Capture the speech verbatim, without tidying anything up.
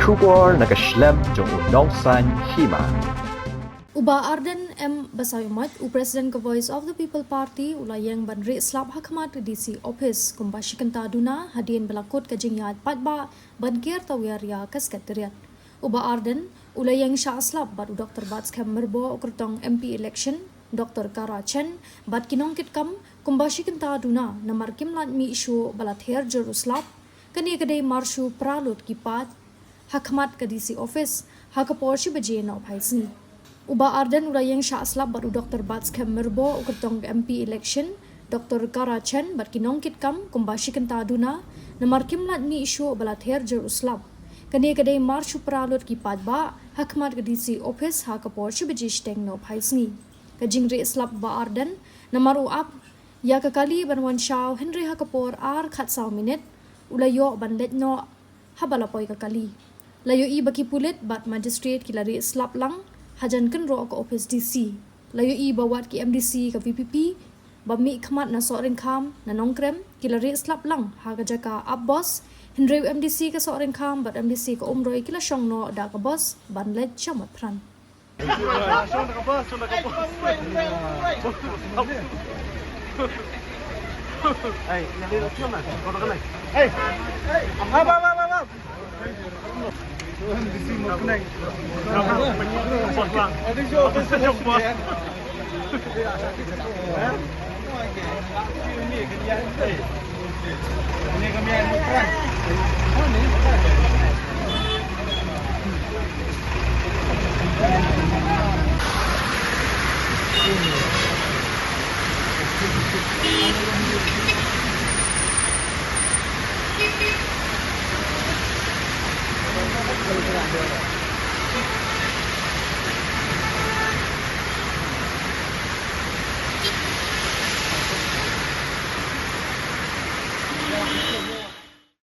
Khubor na ka shlem jong u nongsan hima. U Bah Ardent M Basaiawmoit, u President ka Voice of the People Party, u la ïeng ban rieh slap ha khmat ka D C office kumba shi kynta duna hadien ba la kut ka jingïaid paidbah ban ker tawiar ïa ka Secretariat. U Bah Ardent u la ïeng shah slap bad u Doktor Batskhem Myrboh, u kyrtong M P election, Doktor Kara Chen bad ki nongkitkam kumba shi kynta duna namar kim lait mih shuh ba la ther jur u slap. Kane ka dei mar shu pra lut ki paid ha khmat ka D C office ha ka por shi baje nohphai sngi. U Bah Ardent u la ïeng shah slap bad u Doktor Batskhem Myrboh, u kyrtong ka M P election, Doktor Kara Chen bad ki nongkitkam kumba shi kynta duna namar kim lait mih shuh ba la ther jur u slap. Kane ka dei mar shu pra lut ki paidbah ha khmat ka D C office ha ka por shi baje shiteng nohphai sngi. Ka jingrieh slap u Bah Ardent namar u ap ïa ka kali ban wan shaw, hynrei ha ka por ar khatsaw minit u la ïoh ban leit noh haba la poi ka kali. La ïohi ba ki pulit bad magistrate ki la rieh slap lang hajan kynroh ka office D C. La ïohi ba wat ki M D C ka V P P ba mih khmat na Sohryngkham, na Nongkrem ki la rieh slap lang ha ka jaka ap bos, hynrei u M D C ka Sohryngkham bad M D C ka Umroi ki la shong noh da ka bos ban leit sha Maiphrang.